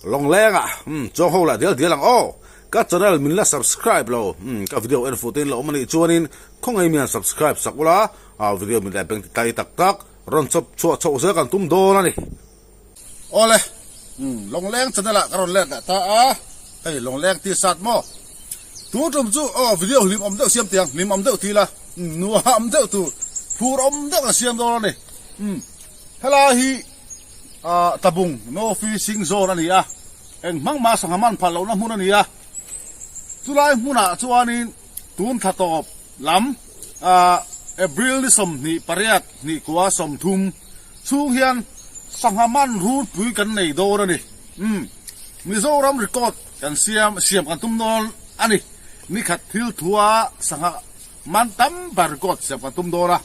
Lawngleng ah umm chuang ho lah dial dial ang aw. Ka channel min la subscribe lo umm ka video en fuh te in la awm a nih chuanin khawngaih mian subscribe sak ula ah video min leh beng ti tai tak tak rawn chawp chhuah chhoh zel kan tum dawn a ni. Awle umm Lawngleng channel ah ka rawn let leh ta a hei Lawngleng t-shirt maw tun tum chu aw video hlim awm deuh siam tiang hlim awm deuh ti ila umm nuam deuh tur phur awm deuh kan siam dawn a ni umm helai hi ah tabung no fishing zone a ni a eng hmang mah sangha man phal lohna hmun a ni a chulai hmunah chuanin tun thla tawp lam ah April ni 28 hnih kua 30 chhung hian sangha man rulpui kan nei dawn a ni umm Mizoram record kan siam siam kan tum dawn a ni nikhat thil thua sangha man tam ber record siam kan tum dawn a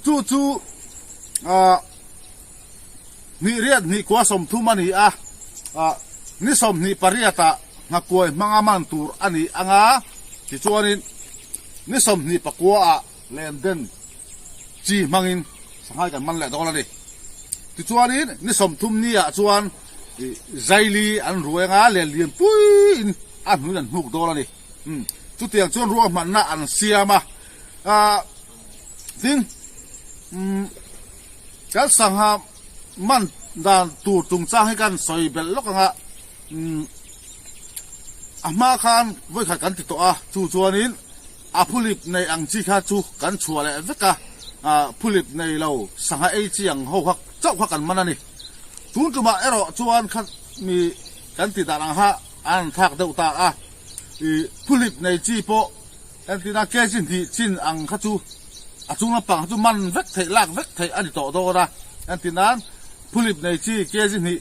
chu chu ah. Hnih riat hnih kua 30 a ni a, ni 28 ah nghakuai hmanga man tur a ni ang a, tichuanin ni 29 ah lenden chi hmangin sanghai kan man leh dawn a ni. Tichuanin ni 30 ni ah chuan zaili an ruai ang a, len lian puiin a hnuin an hnuk dawn a ni. Chutiang chuan ruahmanna an siam a, tin Kan sangha man dan tur chungchang hi kan sawi belh lawk ang a, a hma khan vawikhat kan ti tawh a, chu chuanin a phulip nei ang chi kha chu kan chhuah leh vek a, phulip nei lo sangha ei chi ang ho kha chauh kha kan man a ni. Tun tumah erawh chuan kha mi kan ti dan ang kha an rawn thlak deuh ta a, phulip nei chi pawh Entina kg hnih chin ang kha chu a chung lampang kha chu man vek theih lak vek theih a ni tawh dawn a, entinan phulip nei chi kg hnih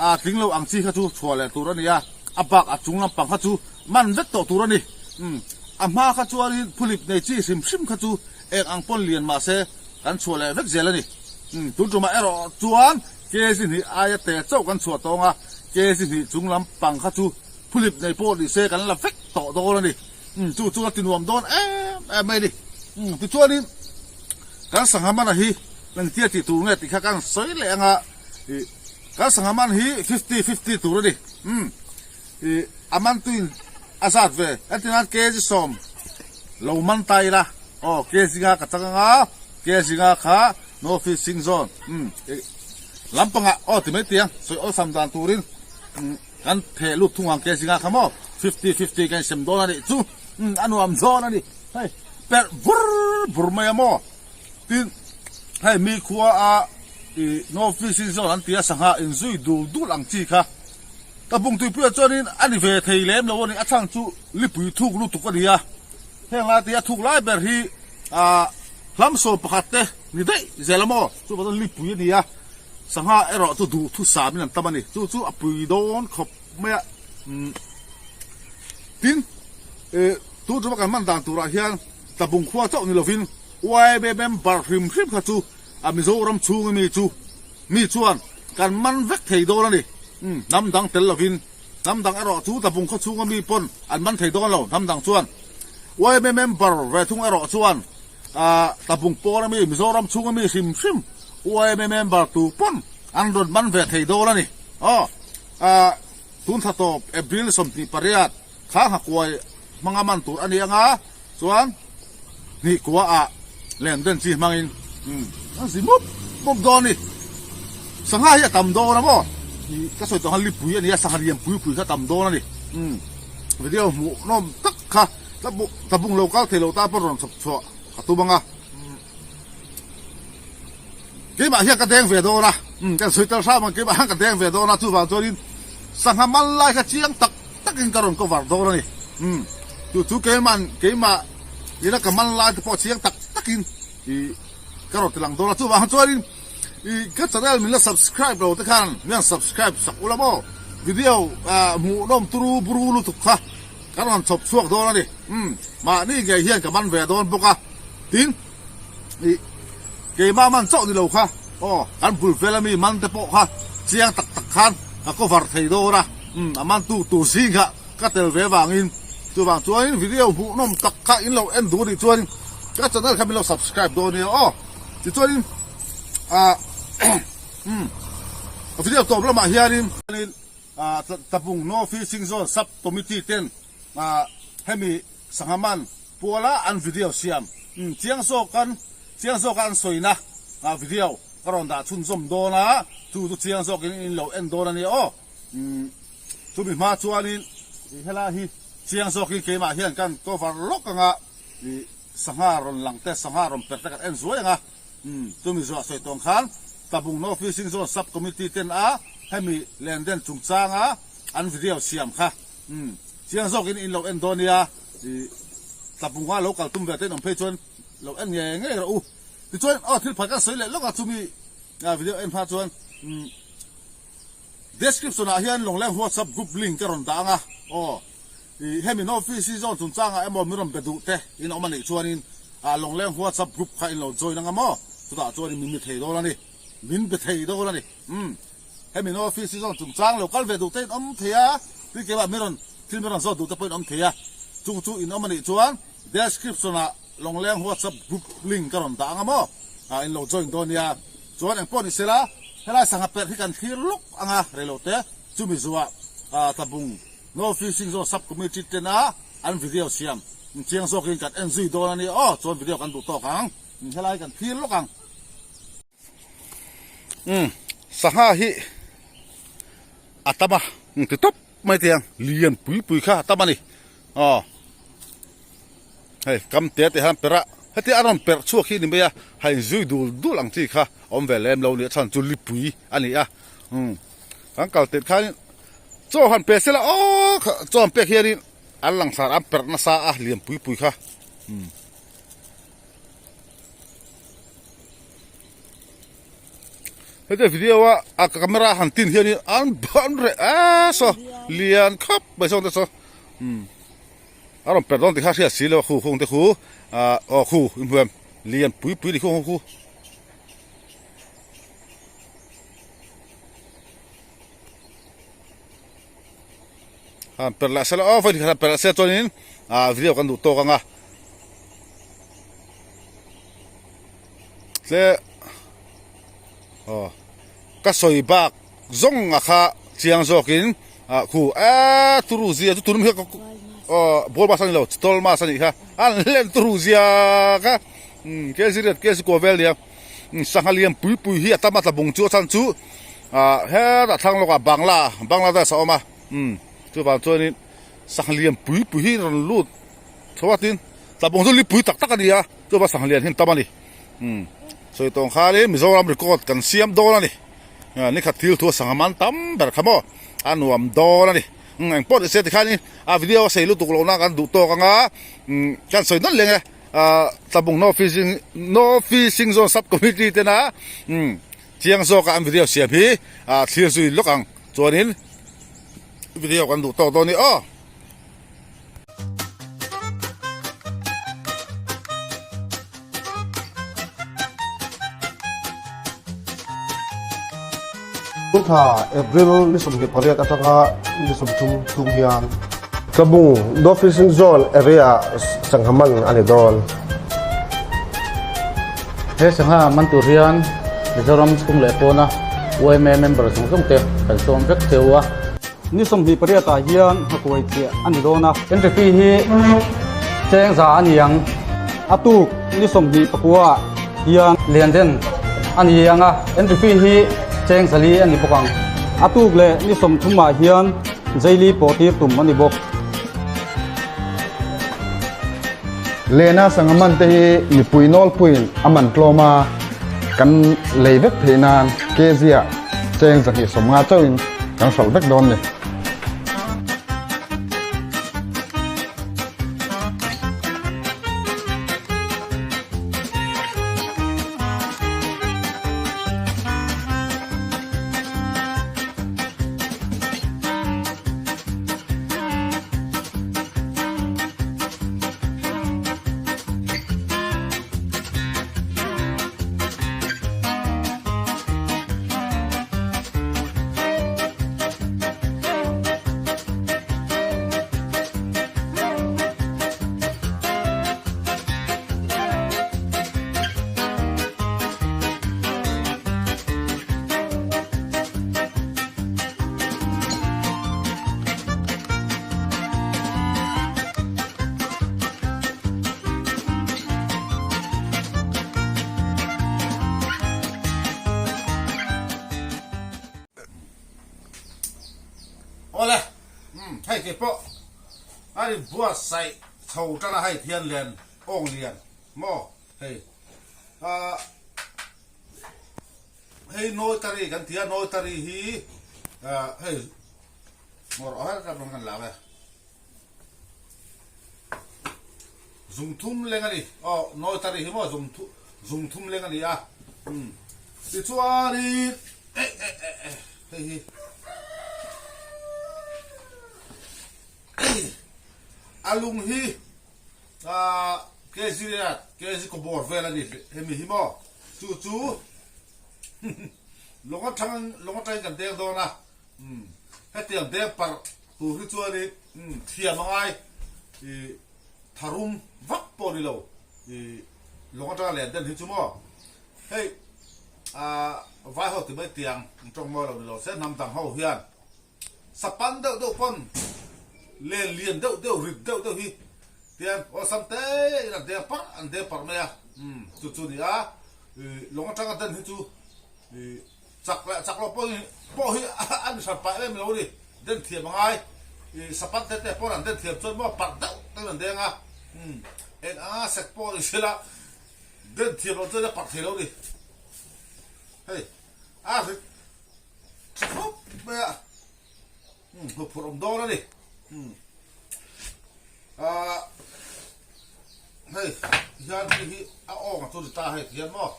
a tling lo ang chi kha chu chhuah leh tur a ni a, a bak a chung lampang kha chu man vek tawh tur a ni. Umm a hma kha chuanin phulip nei chi hrim hrim kha chu eng ang pawn lian mah se kan chhuah leh vek zel a ni. Umm tun tumah erawh chuan kg hnih aia te chauh kan chhuah tawng a, kg hnih chung lampang kha chu Phulip nei pawh ni se kan la vek tawh dawn a ni. Umm chu chu a ti nuam dawn em em mai a ni. Umm tichuanin kan sangha mana hi engtia tih tur nge tih kha kan sawi leh ang a, ih kan sangha man hi fifty fifty tur a ni. Umm ih a man tuin a zat ve entir nan kg 10 lo man ta ila aw kg nga ka chang ang a, kg nga kha no fishing zone umm ih lampangah aw ti mai tiang sawi awlsam dan turin umm. Kan theh lut thung ang kg nga kha maw fifty fifty kan sem dawn a nih chu umm a nuam zawn a ni hei perh vur vur mai a maw tin hei mi khua a ih no fishing zone an tia sangha inzui dul dul ang chi kha ka bungtuipuiah chuanin a ni ve thei lem lo a ni a chhan chu lipui thuk lutuk a ni a heng lai te a thuk lai ber hi ah hlam 11 te ni daih zel a maw chuvang chuan lipui a ni a. Sangha erawh chu duhthusam in an tam a ni. Chu chu a pui dawn khawp mai a. Tin, tun tuma kan hman dan turah hian Tlabung khua chauh ni lovin YMA member hrim hrim kha chu a Mizoram chhunga mi chu mi chuan kan man vek thei dawn a ni. Hnam dang tel lovin hnam dang erawh chu Tlabung khaw chhunga mi pawn an man thei dawn lo hnam dang chuan. YMA member ve thung erawh chuan Tlabung pawn ami Mizoram chhunga mi hrim hrim YMA member tu pawn an rawn man ve thei dawn a ni. Aw, tun thla tawp April 28 kha nghakuai hmanga man tur a ni anga chuan hnih kua ah len den chi hmangin an zi mup mup dawn a ni. Sangha hi a tam dawn a maw? Ka sawi tawh khan lipui a ni a, sangha lian pui pui kha a tam dawn a ni. Video hmuhnawm tak kha. Tlabung lo kal thei lo ta pawh rawn chhawp chhuah ka tum ang a. Keimah hian ka deng ve dawn a, kan sawi tel hram ang keimah hian ka deng ve dawn a, chuvang chuanin sangha mal lai kha chiang tak takin ka rawn cover dawn a ni. Chu chu keiman keimah ina ka man lai te pawh chiang tak takin ka rawn ti lang dawn a, chuvang chuanin ka channel min la subscribe lo te khan min han subscribe sak ula maw, video hmuhnawm turu buru lutuk kha. Kan rawn chhawp chhuak dawn a ni. Umm, mahni ngei hian ka man ve dawn bawk a. Tin, ih, keimah man chauh ni lo kha, aw, kan bul vel ami man te pawh kha chiang tak tak khan ka cover thei dawn a. Umm, a man tu tur zing kha ka tel ve vangin, chuvang chuanin video hmuhnawm tak kha in lo en duh a nih chuanin ka channel kha min lo subscribe dawn nia aw. Tichuanin, ah, umm, video tawp lamah hianin. Tlabung No Fishing Zone Sub Committee ten hemi sangha man puala an video siam chiang zawk an chiang zawka an sawina video ka rawn dah chhunzawm dawn a, chu chu chiang zawkin in lo en dawn a nia aw. Chumi hma chuanin helai hi chiang zawkin keimah hian kan cover lawk anga sangha rawn lang te sangha rawn per te kan en zuai ang a. Chumi zuah sawi tawng khan Tlabung No Fishing Zone Sub Committee ten a hemi lenden chungchanga an video siam kha chiang zawkin in lo en dawn nia. Tlabunga lo kal tum ve te in awm phei chuan lo en ngei ngei rawh u. Tichuan aw thil phai kan sawi leh lawk a chumi video en hma chuan description ah hian Lawngleng WhatsApp group link ka rawn dah ang a aw. I hemi No Fishing Zone chungchangah emaw min rawn be duh te in awm a nih chuanin Lawngleng WhatsApp group kha in lo join ang a maw? Chutah chuanin min be thei dawn a ni. Min be thei dawn a ni. Umm. Hemi No Fishing Zone chungchang lo kal ve duh te in awm thei a, tin keimah min rawn thil min rawn zawt duh te pawh in awm thei a. Chung chu in awm a nih chuan description ah Lawngleng WhatsApp group link ka rawn dah ang a maw? In lo join dawn nia. Chuan engpawh ni sela helai sangha perh hi kan thlir lawk ang a, reilote chumi zuah Tlabung No Fishing Zone Sub Committee tena an video siam chiang zawkin kan en zui dawn a nia aw, chuan video kan duh tawk ang, helai kan thlir lawk ang. Umm sangha hi a tam a, ti tawp mai thei ang, lian pui pui kha a tam a ni aw, hei kam te te hian perh a, hetia a rawn perh chhuak hi ni mai a, ha inzui dul dul ang chi kha awm ve lem lo nia chhan chu lipui a ni a, umm. Kan kal tirh khanin chaw han pe sela aw kha chaw han pek hianin an langsar an perh nasa a lian pui pui kha umm. Hete video a a camera han tin hianin an an reh a saw lian khawp mai sawn te saw umm a rawn perh dawn tih kha hriat si lo a khu khung te khu ah aw khu inhmuam lian pui pui ni khung khu. Han per leh sela aw vawi han per leh sela chuanin ah video kan duh tawk ang a tle aw ka sawi bak zawng a kha chiang zawkin ah khu eee turu zia chu tunum hian aw ball bus a ni lo chitawlh mas a nih kha an hlen turu zia kha umm kg riat kg kua vel nia. Sangha lian pui pui hi a tam a tla bung chu a chhan chu ah hetah thlang lawkah Bangla Bangladesh a awm a umm chuvang chuanin sangha lian pui pui hi rawn lut chho a tin tla bung chu lipui tak tak a ni a chuvang sangha lian hi an tam a ni umm sawi tawng khanin Mizoram record kan siam dawn a ni nikhat thil thu a sangha man tam ber kha maw a nuam dawn a ni umm engpawh ni se tikhanin a video a sei lutuk lohna kan duh tawk ang a umm kan sawi nawlh leng e. Tlabung No Fishing No Fishing Zone Sub Committee tena chiang zawka an video siam hi thlir zui lawk ang chuanin video kan duh tawk dawn a ni aw. Thla April ni 28 atanga ni 30 chhung hian Tlabung No Fishing Zone area sangha man a ni dawn. He sangha man tur hian Mizoram chhung leh pawna yma member zawng zawng te kan sawm vek cheu a. Ni 28 ah hian hnakuai chiah a ni dawn a. Entry fee hi cheng za a ni ang. A tuk ni 29 ah hian lian den a ni ang a, entry fee hi cheng zali a ni bawk ang. A tuk leh ni 30 ah hian Jaili pawh tir tum a ni bawk. Lena sangha man te hi mipui nawlpuiin a man tlawm a, kan lei vek theih nan kg ah cheng 250 chauhin kan hralh vek dawn ni. Awle, umm hei kei pawh a in buatsaih chho tan a hei thian len awng lian maw hei ah hei Nawitari kan ti a, Nawitari hi ah hei ngawrh awh helai kan la ang e. Zungthum leng a ni. Aw, Nawitari hi maw zungthum leng a ni a. Umm tichuanin eh eh eh eh hei hi a lung hi ah kg riat kg kawbawr vel a ni hemi hi maw chu chu lawng atang lawng atangin kan deng dawn a umm hetiang deng parh tur hi chuanin umm thiam a ngai ih tharum vak pawh a ni lo ih lawng atanga len den hi chu maw hei ah vai ho ti mai tiang an tawng mawi lo ni lo se hnam dang ho hian sapan deuh deuh pawn len lian deuh deuh rit deuh deuh hi tian awlsam te in an deng parh an deng parh mai a umm chu chu a ni a ih lawng atanga den hi chu ih chak leh chak loh pawh hi pawh hi an hran paih em lo a ni den thiam a ngai ih sapan te te pawn an den thiam chuan maw parh deuh deuhin an deng a umm eng anga sek pawh ni sela den thiam loh chuan a parh thei lo a ni hei a rit tha khawp mai a umm huphurh awm dawn a ni umm ah hei hian hei hi a awng a chu ni ta hei ti hian maw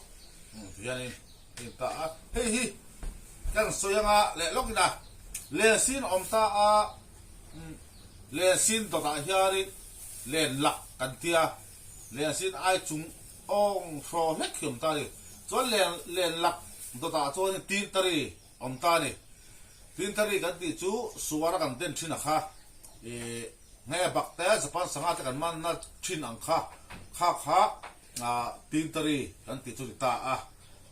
umm ti hianin in ta a hei hi kan sawi anga leh lawk ina len sin a awm ta a umm len sin dawtah hianin len lak kan tia len sin ai chung awng hraw hlek hi awm ta a ni chuan len len lak dawtah chuanin tintari awm ta a ni tintari kan tih chu suara kan den thin a kha ih nge bak te Japan sangha te kan manna thin ang kha kha kha Ah Tintari kan tih chu ni ta a.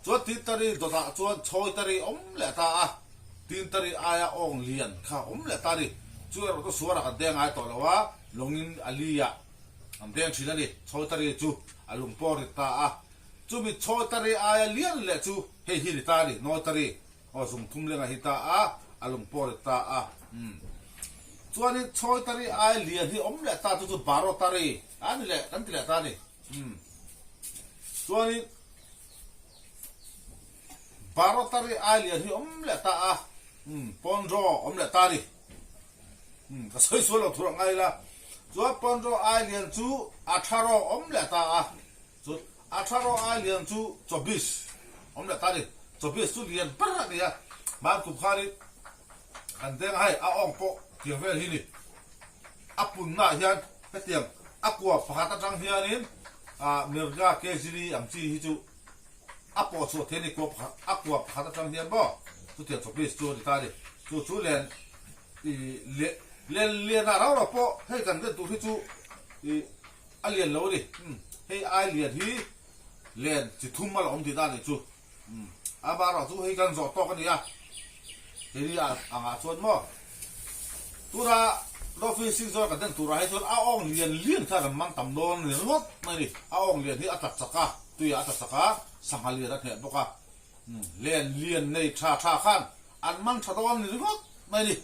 Chuan Tintari dawtah chuan Chhawitari awm leh ta a. Tintari aia awng lian kha awm leh ta a ni. Chu erawh chu suarah kan deng ngai tawh lo a, lawngin a li ah an deng thin a ni. Chhawitari chu a lung pawh rit ta a. Chumi Chhawitari aia lian leh chu hei hi ni ta a ni, Nawitari aw zungthum leng a hi ta a, a lung pawh rit ta a. Umm. Chuanin Chhawitari aia lian hi awm leh ta chu chu Barotari a ni leh kan ti leh ta a ni. Umm. Chuanin Barotari ai lian hi awm leh ta a. Umm, Pondro awm leh ta a ni. Umm, ka sawi sual lo thur ang ngai ila. Chuan Pondro ai lian chu Atharo awm leh ta a. Chu Atharo ai lian chu Chobis awm leh ta a ni. Chobis chu lian ber a ni a. Hman kum khanin kan deng a hei a awng pawh tiang vel hi ni. A punnaah hian hetiang a kua pakhat atang hianin ah Mirga Kejri ang chi hi chu a pawh chhuah thei a ni kua pakhat a kua pakhat atang hian maw chutiang chawpis chu a ni ta a ni. Chu chu len ih le len lianah rau rau pawh hei kan len tur hi chu ih a lian lo a ni. Umm hei ai lian hi len chi thum a la awm tih ta a nih chu. Umm amaherawh chu hei kan zawh tawk a ni a, keini angah chuan maw tuna Dolphin sing zawr kan den turah hi chuan a awng lian lian khan an man tam dawn a ni ringawt mai a ni. A awng lian hi a tla chak a, tuiah a tla chak a, sangha lian a hneh bawk a, umm len lian nei tha tha khan an man tha dawn a ni ringawt mai a ni.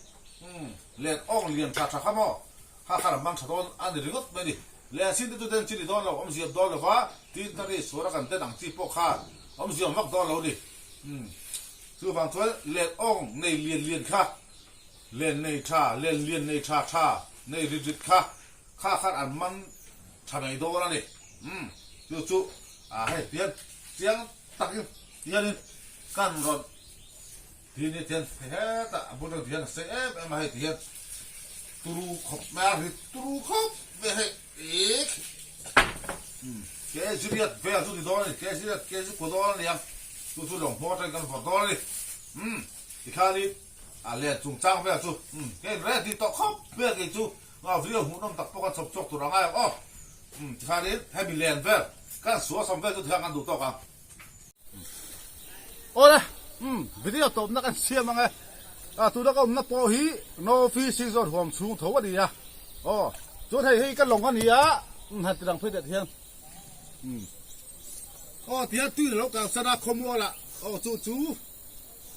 Umm len awng lian tha tha kha maw kha khan an man tha dawn a ni ringawt mai a ni. Lehsin te chu den chi ni dawn lo, awmziam dawn lo va, tin ta ri suara kan den ang chi pawh khan awmziam vak dawn lo ni. Umm. Chuvang chuan len awng nei lian lian kha, len nei tha, len lian nei tha tha, nei rit rit kha, kha khan an man tha mai dawn a ni. Umm. Chu chu ah hei tian chiang takin tianin kan rawn Ti ni tian hetah a bul reng ti hian a sei em em a hei ti hian turu khawp mai a rit turu khawp mai a hei ik umm kg riat vel chu ni dawn a ni kg riat kg kua dawn a ni ang chu chu lawng hmawr atangin kan vawrh dawn a ni umm tikhanin a len chungchang vel chu umm kei ready tawh khawp mai a kei chu a video hmuhnawm tak pawh kan chhawp chhuak tur a ngai ang aw umm tikhanin hemi len vel kan suasam vel chu tikhan kan duh tawk ang. Awle, umm, video tawpna kan siam ang e. Ah, tuna ka awmna pawh hi No Fishing Zone huam chhung tho a ni a. Aw, chuan hei hei ka lawng a ni a, umm, han ti lang phei teh hian. Umm. Aw, tihian tui lo kalsan a khawmualah, aw chu chu,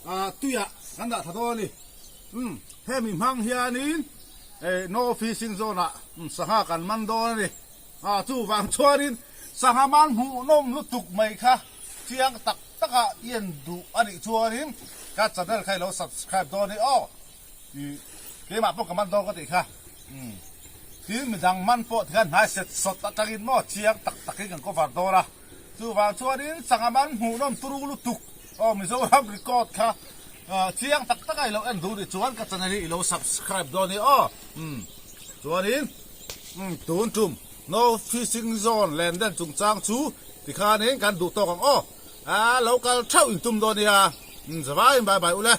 ah, tuiah kan dah tha dawn a ni. Umm hemi hmang hianin no fishing zone ah sangha kan man dawn a ni. Ah chuvang chuanin sangha man hmuhnawm lutuk mai kha chiang tak tak a i en duh a nih chuanin ka channel kha i lo subscribe dawn a ni aw. Ih keimah pawh ka man dawn ka tih kha. Umm tin midang man pawh tikhan hnai set sawt atangin maw chiang tak takin kan cover dawn a. Chuvang chuanin sangha man hmuhnawm turu lutuk aw Mizoram record kha chiang tak tak a i lo en duh nih chuan ka channel hi i lo subscribe dawn a ni aw. Umm chuanin umm tun tum no fishing zone len den chungchang chu tikhanin kan duh tawk ang aw. A lo kal theuh in tum dawn nia. Umm zavaiin bye bye ule.